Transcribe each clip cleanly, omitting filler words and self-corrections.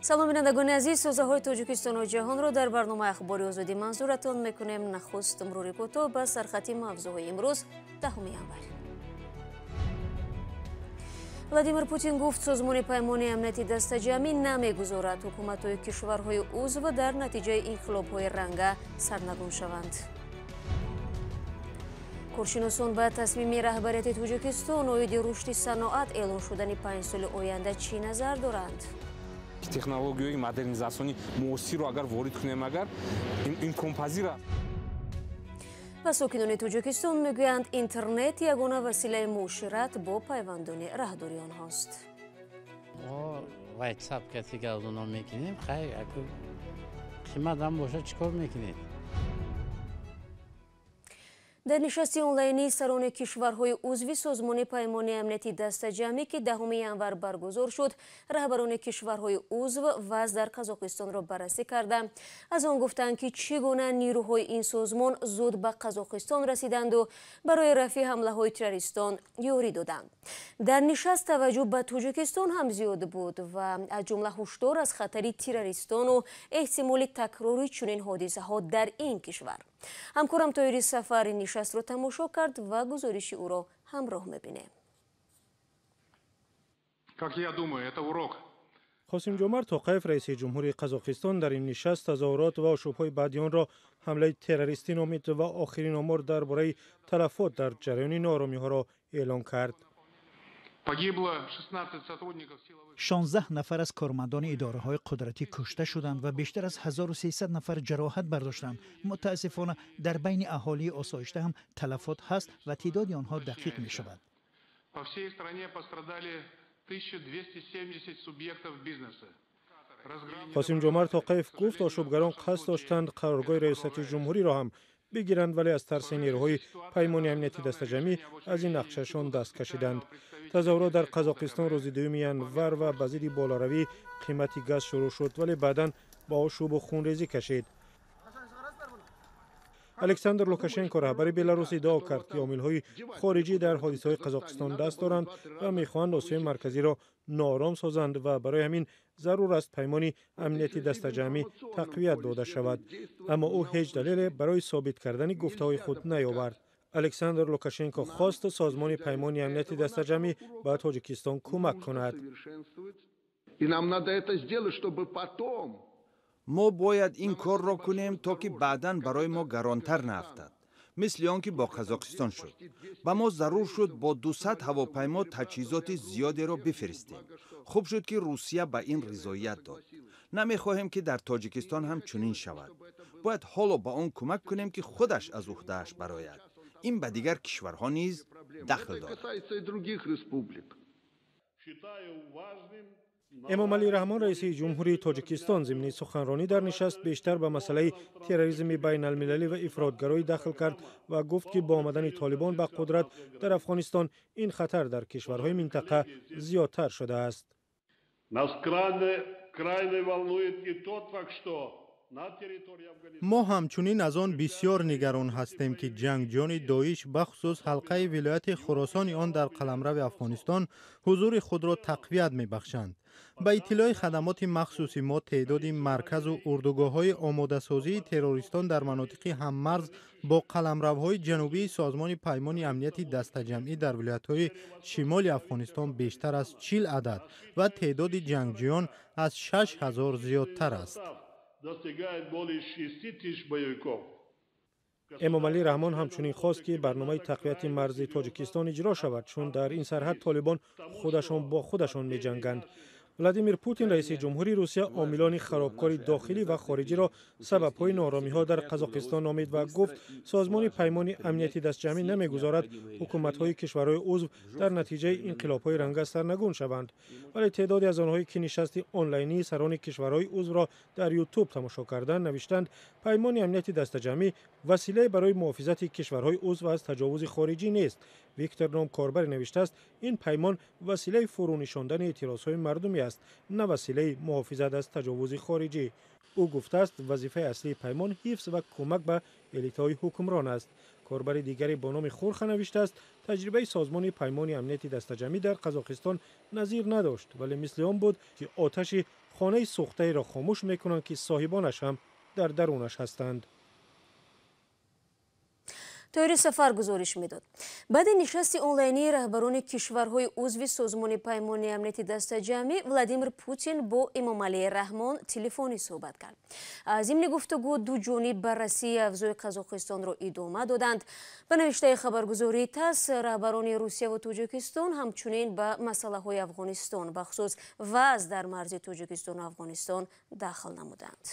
Салом, бинандагони азиз, созаҳои Тоҷикистону ҷаҳонро дар барномаи Ахбори Озодӣ манзуратон мекунем. Нахуст мурури кӯтоҳ ба сархати мавзӯъҳои имрӯз, 10 январ. Владимир Путин гуфт, Созмони Паймони Амнияти Дастаҷамъӣ намегузорад ҳукуматҳои кишварҳои узв дар натиҷаи инқилобҳои ранга сарнагун шаванд. Коршиносон ба тасмими раҳбарияти Тоҷикистон оиди рушди саноат эълон шудани 5 соли оянда чӣ назар доранд? Технологияи модернизатсиони муосирро агар ворид кунем, агар имконпазир аст. Ва сокинони Тоҷикистон мегӯянд, интернет ягона василаи муошират бо пайвандони раҳдури онҳост. Мо Ватсап кати гавдуно мекунем. Хай, аку қимат ҳам бошад, чӣ кор мекунед? Дар нишасти онлайнии сарони кишварҳои узви Созмони Паймони Амнияти Дастаҷамъӣ, ки 10 январ баргузор шуд, раҳбарони кишварҳои узв вазъ дар Қазоқистонро баррасӣ карда, аз он гуфтанд, ки чӣ гуна нирӯҳои ин созмон зуд ба Қазоқистон расиданду барои рафъи ҳамлаҳои террористон ёрӣ доданд. Дар нишаст таваҷҷӯҳ ба Тоҷикистон ҳам зиёд буд ва аз ҷумла ҳушдор аз хатари террористону эҳтимоли такрори чунин ҳодисаҳо дар ин кишвар. Ҳамкорам Тоҳири Сафар ин нишастро тамошо кард ва гузориши ӯро ҳамроҳ мебинем. Как я думаю, это урок. Қосимҷомарт Тоқаев, раиси ҷумҳури Қазоқистон, дар ин нишаст тазоҳурот ва ошӯбҳои баъди онро ҳамлаи террористӣ номид ва охирин омор дар бораи талафот дар ҷараёни нооромиҳоро эълон кард. Погибло 16 сотрудников силовых. 16 нафар аз кормандони идораҳои қудратӣ кушта шуданд ва бештар аз 1300 нафар ҷароҳат бардоштанд. Мутаассифона, дар байни аҳолии осоишта ҳам талафот ҳаст ва теъдоди онҳо дақиқ мешавад. По всей стране пострадали 1270 субъектов бизнеса. Қосимҷомарт Тоқаев гуфт, ошӯбгарон қасд доштанд қароргоҳи раёсати ҷумҳуриро ҳам бигиранд, вале аз тарси нерӯҳои Паймони Амнияти Дастаҷамъӣ аз ин нақшашон даст кашиданд. Тазоҳурот дар Қазоқистон рӯзи 2 январ ва ба зидди болоравии қимати газ шурӯъ шуд, вале баъдан ба ошӯбу хунрезӣ кашид. Александр Лукашенко, раҳбари Беларус, иддао кард, ки омилҳои хориҷӣ дар ҳодисаҳои Қазоқистон даст доранд ва мехоҳанд Осиёи Марказиро ноором созанд ва барои ҳамин зарур аст Паймони Амнияти Дастаҷамъӣ тақвият дода шавад. Аммо ӯ ҳеҷ далеле барои собит кардани гуфтаҳои худ наёвард. Александр Лукашенко хост Созмони Паймони Амнияти Дастаҷамъӣ ба Тоҷикистон кӯмак кунад. И нам надо это сделать, чтобы потом Мо бояд ин корро кунем, то ки баъдан барои мо гаронтар наафтад, мисли он ки бо Қазоқистон шуд. Ба мо зарур шуд бо 200 ҳавопаймо таҷҳизоти зиёдеро бифиристем. Хуб шуд, ки Русия ба ин ризоият дод. Намехоҳем, ки дар Тоҷикистон ҳам чунин шавад. Бояд ҳоло ба он кӯмак кунем, ки худаш аз уҳдааш барояд. Ин ба дигар кишварҳо низ дахл дорад. Касается и других республик. Эмомалӣ Раҳмон, раиси ҷумҳурии Тоҷикистон, зимни суханронӣ дар нишаст бештар ба масъалаи терроризми байналмилалӣ ва ифротгароӣ дахл кард ва гуфт, ки бо омадани Толибон ба қудрат дар Афғонистон ин хатар дар кишварҳои минтақа зиёдтар шудааст. Нас крайне волнует и тот факт, что на территории Афганистана Мо ҳамчунин аз он бисёр нигарон ҳастем, ки ҷангҷӯёни Доиш, бахусус ҳалқаи вилояти Хуросони он, дар қаламрави Афғонистон ҳузури худро тақвият мебахшанд. Ба иттилои хадамоти махсуси мо, теъдоди марказу урдугоҳҳои омодасозии террористон дар манотиқи ҳаммарз бо қаламравҳои ҷанубии Созмони Паймони Амнияти Дастаҷамъӣ дар вилоятҳои шимоли Афғонистон бештар аз 40 адад ва теъдоди ҷангҷӯён аз 6000 зиёдтар аст. Достигает более 6 тысяч боевиков. Эмомалӣ Раҳмон ҳамчунин хост, ки барномаи тақвияти марзи Тоҷикистон иҷро шавад, чун дар ин сарҳад Толибон худашон бо худашон меҷанганд. Владимир Путин, раиси ҷумҳури Русия, омилони харобкори дохилӣ ва хориҷиро сабабҳои нооромиҳо дар Қазоқистон номид ва гуфт, Созмони Паймони Амнияти Дастҷамъӣ намегузорад ҳукуматҳои кишварҳои узв дар натиҷаи инқилобҳои ранга сарнагун шаванд. Вале теъдоде аз онҳое, ки нишасти онлайнии сарони кишварҳои узвро дар Ютуб тамошо карданд, навиштанд, Паймони Амнияти Дастаҷамъӣ василае барои муҳофизати кишварҳои узв аз таҷовузи хориҷӣ нест. Виктор ном корбаре навиштааст, ин паймон василаи фурӯнишондани эътирозҳои мардумӣ аст, на василаи муҳофизат аз таҷовузи хориҷӣ. Ӯ гуфтааст, вазифаи аслии паймон ҳифз ва кӯмак ба элитаҳои ҳукмрон аст. Корбари дигаре бо номи Хурха навиштааст, таҷрибаи Созмони Паймони Амнияти Дастаҷамъӣ дар Қазоқистон назир надошт, вале мисли он буд, ки оташи Хонаи сӯхтаеро хомӯш мекунанд, ки соҳибонаш ҳам дар дарунаш ҳастанд. Тоҳири Сафар гузориш медод. Баъди нишасти онлайнии раҳбарони кишварҳои узви Созмони Паймони Амнияти Дастаҷамъӣ Владимир Путин бо Эмомалӣ Раҳмон телефонӣ суҳбат кард. Зимни гуфтугӯ ду ҷониб баррасии авзои Қазоқистонро идома доданд. Ба навиштаи хабаргузории ТАСС, раҳбарони Русия ва Тоҷикистон ҳамчунин ба масъалаҳои Афғонистон, бахусус вазъ дар марзи Тоҷикистону Афғонистон дахл намуданд.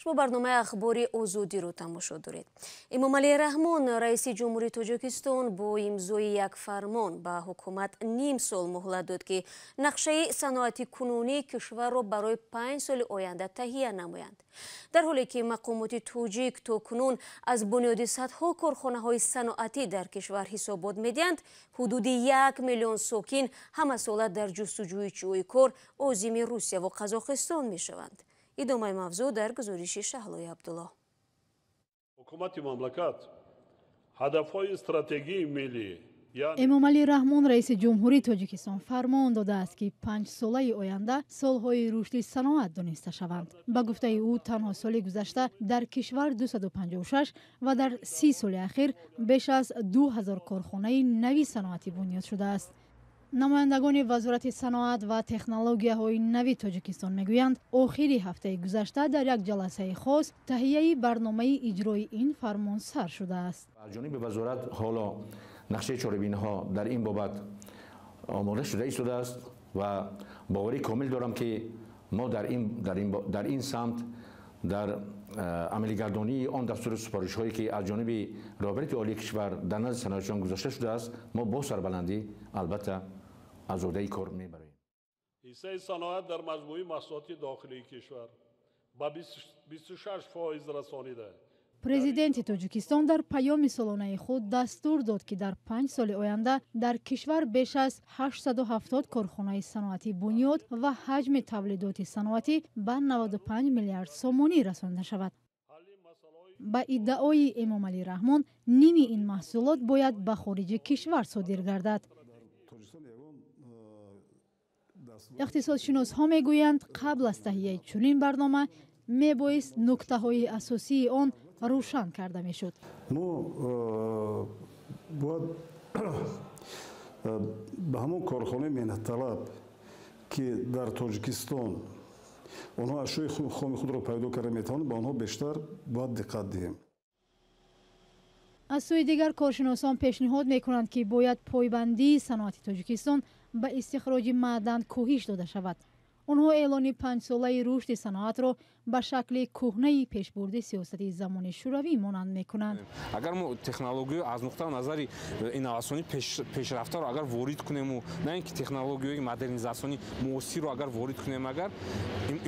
Шумо барномаи ахбори Озодиро тамошо доред. Эмомалӣ Раҳмон, раиси ҷумҳурии Тоҷикистон, бо имзои як фармон ба ҳукумат ним сол муҳлат дод, ки нақшаи саноати кунунии кишварро барои 5 соли оянда таҳия намоянд. Дар ҳоле ки мақомоти тоҷик то кунун аз бунёди садҳо корхонаҳои саноатӣ дар кишвар ҳисобот медиҳанд, ҳудуди 1 миллион сокин ҳамасола дар ҷустуҷӯи ҷойи кор озими Русия ва Қазоқистон мешаванд. Идомаи мавзӯъ дар гузориши Шаҳлои Абдулло. Ҳукумати мамлакат ҳадафҳои стратегии миллӣ. Эмомалӣ Раҳмон, раиси ҷумҳурии Тоҷикистон, фармон додааст, ки 5 солаи оянда солҳои рушди саноат дониста шаванд. Ба гуфтаи ӯ, танҳо соли гузашта дар кишвар 256 ва дар 30 соли ахир беш аз 2000 корхонаи нави саноатӣ бунёд шудааст. Намояндагони Вазорати саноат ва технологияҳои нави Тоҷикистон мегӯянд, охири ҳафтаи гузашта дар як ҷаласаи хос таҳияи барномаи иҷрои ин фармон сар шудааст. Аз ҷониби вазорат ҳоло нақшаи чорабиниҳо дар ин бобат омода шуда истодааст ва боварӣ комил дорам, ки мо дар ин самт дар амалигардонии он дастуру супоришҳое, ки аз ҷониби роҳбарияти олии кишвар дар назди саноатчиён гузошта шудааст, мо бо сарбаландӣ албатта аз уҳдаи кор мебароем. Ҳиссаи саноат дар маҷмӯи маҳсулоти дохилии кишвар ба 26% расонида. Президенти Тоҷикистон дар паёми солонаи худ дастур дод, ки дар 5 соли оянда дар кишвар беш аз 870 корхонаи саноатӣ бунёд ва ҳаҷми тавлидоти саноатӣ ба 95 миллиард сомонӣ расонда шавад. Ба иддаои Эмомалӣ Раҳмон, ними ин маҳсулот бояд ба хориҷи кишвар содир гардад. Иқтисодшиносҳо мегӯянд, қабл аз таҳияи чунин барнома мебоист нуктаҳои асосии он рӯшан карда мешуд. Мо бояд ба ҳамон корхонаи меҳнатталаб, ки дар Тоҷикистон онҳо ашёи хоми худро пайдо карда метавонанд, ба онҳо бештар бояд диққат диҳем. Аз сӯи дигар, коршиносон пешниҳод мекунанд, ки бояд пойбандии саноати Тоҷикистон ба истихроҷи маъдан коҳиш дода шавад. Онҳо эълони 5-солаи рушди саноатро ба шакли кӯҳнаи пешбурди сиёсати замони шӯравӣ монанд мекунанд. Агар мо технологияро аз нуқтаи назари инноватсионӣ пешрафтаро агар ворид кунему, на ин ки технологияи модернизатсионӣ муосирро агар ворид кунем, агар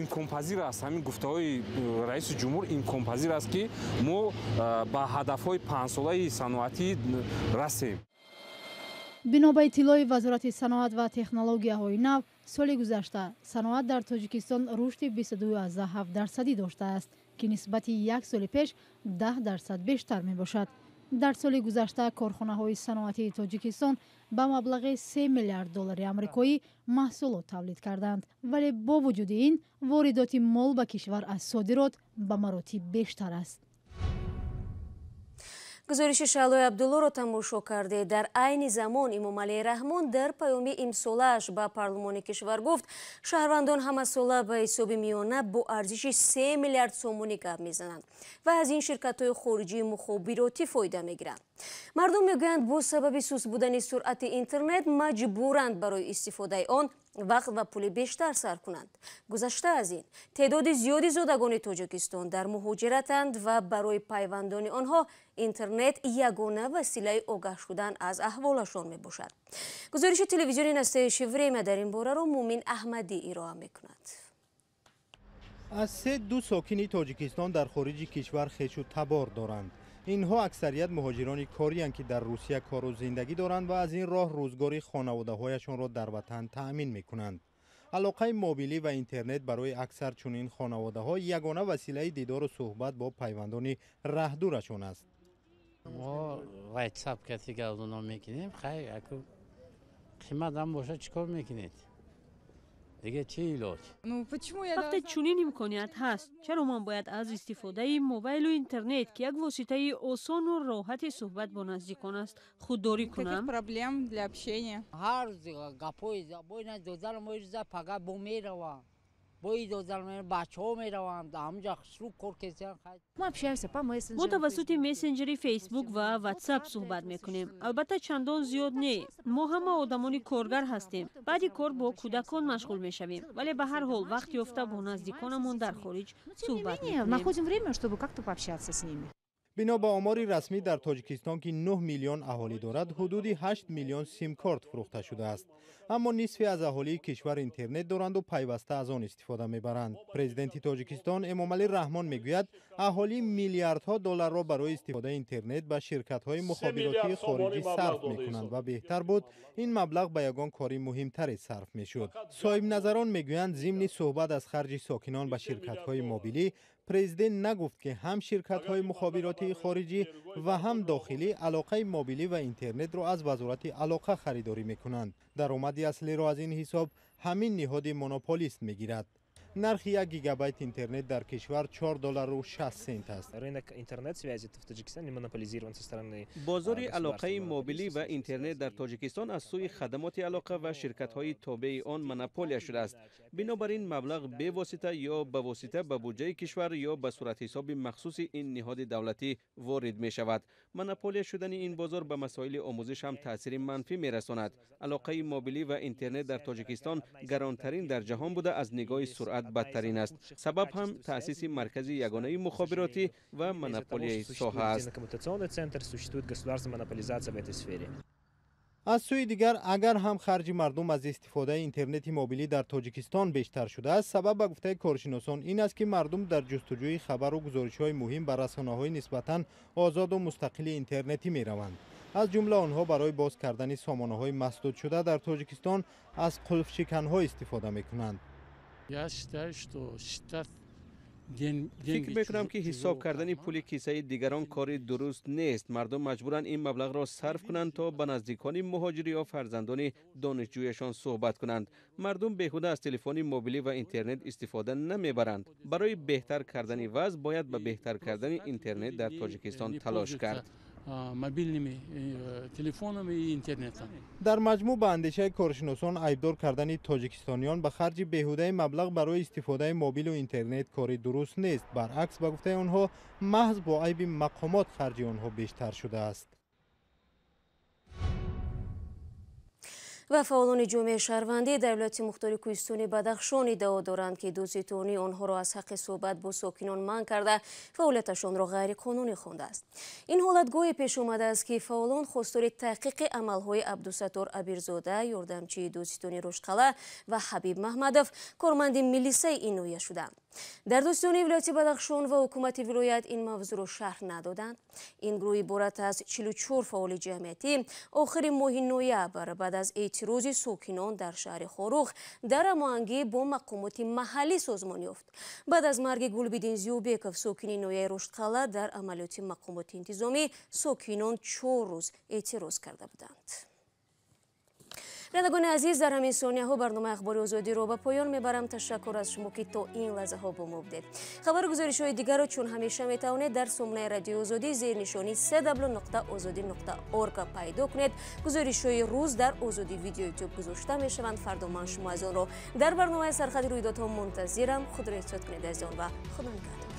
имконпазир аст, ҳамин гуфтаҳои раиси ҷумҳур имконпазир аст, ки мо ба ҳадафҳои 5-солаи саноатӣ расем. Бино ба иттилои Вазорати саноат ва технологияҳои нав, соли гузашта саноат дар Тоҷикистон рушди 22,7% доштааст, ки нисбати як соли пеш 10% бештар мебошад. Дар соли гузашта корхонаҳои саноатии Тоҷикистон ба маблағи 3 миллиард доллари амрикоӣ маҳсулот тавлид карданд, вале бо вуҷуди ин воридоти мол ба кишвар аз содирот ба маротиб бештар аст. Гузориши Шаҳлои Абдуллоро тамошо карде. Дар айни замон Эмомалӣ Раҳмон дар паёми имсолааш ба парлумони кишвар гуфт, шаҳрвандон ҳамасола ба ҳисоби миёна бо арзиши 3 миллиард сомонӣ гап мезананд ва аз ин ширкатҳои хориҷии мухобиротӣ фоида мегиранд. Мардум мегӯянд, бо сабаби суст будани суръати интернет маҷбуранд барои истифодаи он вақт ва пули бештар сарф кунанд. Гузашта аз ин, теъдоди зиёди зодагони Тоҷикистон дар муҳоҷиратанд ва барои пайвандони онҳо интернет ягона василаи огаҳ шудан аз аҳволашон мебошад. Гузориши телевизиони Настоящее время дар ин бораро Мумин Аҳмадӣ ироа мекунад. Аз 3-2 сокини Тоҷикистон дар хориҷи кишвар хешу табор доранд. Инҳо аксарият муҳоҷирони кориянд, ки дар Русия кору зиндагӣ доранд ва аз ин роҳ рӯзгори хонаводаҳояшонро дар ватан таъмин мекунанд. Алоқаи мобилӣ ва интернет барои аксар чунин хонаводаҳо ягона василаи дидору суҳбат бо пайвандони раҳдурашон аст. Мо ватсап кати гавдуно мекунем, хай аку қимат ҳам бошад, чӣ кор мекунед? Дига чӣ илоҷ? Вақте чунин имконият ҳаст, чаро ман бояд аз истифодаи мобайлу интернет, ки як воситаи осону роҳати суҳбат бо наздикон аст, худдорӣ кунам? Проблем для общения. Ҳар гапҳои боина додарам оирза пага бо меравам, бои додарам бачаҳо мераванд, ҳамҷа хушрӯ кор кесиан. Мо тавассути мессенҷери Фейсбук ва Ватсап суҳбат мекунем. Албатта, чандон зиёд не. Мо ҳама одамони коргар ҳастем, баъди кор бо кӯдакон машғул мешавем, вале ба ҳар ҳол вақт ёфта бо наздиконамон дар хориҷ суҳбат мекунем. Находим время, чтобы как-то пообщаться с ними. Бино ба омори расмӣ, дар Тоҷикистон, ки 9 миллион аҳолӣ дорад, ҳудуди 8 миллион симкорт фурӯхта шудааст. Аммо нисфи аз аҳолии кишвар интернет доранду пайваста аз он истифода мебаранд. Президенти Тоҷикистон Эмомалӣ Раҳмон мегӯяд, аҳолӣ миллиардҳо долларро барои истифодаи интернет ба ширкатҳои мухобиротии хориҷӣ сарф мекунанд ва беҳтар буд ин маблағ ба ягон кори муҳимтаре сарф мешуд. Соҳибназарон мегӯянд, зимни суҳбат аз харҷи сокинон ба ширкатҳои мобилӣ, президент нагуфт, ки ҳам ширкатҳои мухобиротии хориҷӣ ва ҳам дохилӣ алоқаи мобилӣ ва интернетро аз Вазорати алоқа харидорӣ мекунанд. Даромади аслиро аз ин ҳисоб ҳамин ниҳоди монополист мегирад. Нархи 1 гигабайт интернет дар кишвар 4 доллару 60 сент аст. Рынок интернет-связи в Таджикистане монополизирован со стороны Бозори алоқаи мобилӣ ва интернет дар Тоҷикистон аз сӯи хадамоти алоқа ва ширкатҳои тобеи он монополия шудааст. Бинобар ин, маблағ бевосита ё ба восита ба буҷаи кишвар ё ба суратҳисоби махсуси ин ниҳоди давлатӣ ворид мешавад. Монополия шудани ин бозор ба масоили омӯзиш ҳам таъсири манфӣ мерасонад. Алоқаи мобилӣ ва интернет дар Тоҷикистон гаронтарин дар ҷаҳон буда, аз нигоҳи суръат бадтарин аст. Сабаб ҳам таъсиси маркази ягонаи мухобиротӣ ва монополияи соҳа аст. Существует государственная монополизация в этой сфере. Аз сӯи дигар, агар ҳам харҷи мардум аз истифодаи интернети мобилӣ дар Тоҷикистон бештар шудааст, сабаб, ба гуфтаи коршиносон, ин аст, ки мардум дар ҷустуҷӯи хабару гузоришҳои муҳим ба расонаҳои нисбатан озоду мустақили интернетӣ мераванд. Аз ҷумла онҳо барои боз кардани сомонаҳои масдудшуда дар Тоҷикистон аз қулфшиканҳо истифода мекунанд. Я считаю, что считать Фикр мекунам, ки ҳисоб кардани пули кисаи дигарон кори дуруст нест. Мардум маҷбуранд ин маблағро сарф кунанд, то ба наздикони муҳоҷир ё фарзандони донишҷӯяшон суҳбат кунанд. Мардум беҳуда аз телефони мобилӣ ва интернет истифода намебаранд. Барои беҳтар кардани вазъ бояд ба беҳтар кардани интернет дар Тоҷикистон талош кард. Мобильными телефонами и интернетом. Дар маҷмӯъ, ба андешаи коршиносон, айбдор кардани тоҷикистониён ба харҷи беҳудаи маблағ барои истифодаи мобилу интернет кори дуруст нест. Баръакс, ба гуфтаи онҳо, маҳз бо айби мақомот харҷи онҳо бештар шудааст. Ва фаъолони ҷомеаи шаҳрвандӣ дар вилояти мухтори кӯҳистони Бадахшон иддао доранд, ки дӯзитонӣ онҳоро аз ҳаққи суҳбат бо сокинон манъ карда, фаъолияташонро ғайриқонунӣ хондааст. Ин ҳолат гоҳе пеш омадааст, ки фаъолон хостори таҳқиқи амалҳои Абдусаттор Абирзода, ёрдамчии дӯзитони Рӯшқалъа, ва Ҳабиб Маҳмадов, корманди милисаи ин ноҳия шуданд. Дар дӯзитонии вилояти Бадахшон ва ҳукумати вилоят ин мавзӯъро шарҳ надоданд. Ин гурӯҳ иборат аз 44 фаъоли ҷамъиятӣ охири моҳи ноябр баъд аз эътирози сокинон дар шаҳри Хоруғ дар ҳамоҳангӣ бо мақомоти маҳаллӣ созмон ёфт. Баъд аз марги Гулбиддин Зиёбеков, сокини ноҳияи Рӯштқалъа, дар амалиёти мақомоти интизомӣ сокинон 4 рӯз эътироз карда буданд. Бинандагони азиз, дар ҳамин сонияҳо барномаи Ахбори Озодиро ба поён мебарам. Ташаккур аз шумо, ки то ин лаҳзаҳо бо мо будед. Хабару гузоришҳои дигарро чун ҳамеша метавонед дар сомонаи Радиои Озодӣ зери нишони cw.ozodi.org пайдо кунед. Гузоришҳои рӯз дар Озодӣ видео ютуб гузошта мешаванд. Фардо ман шумо аз онро дар барномаи Сархади рӯйдодҳо мунтазирам. Худро эҳтиёт кунед, азизон, ва Худо нигаҳдор.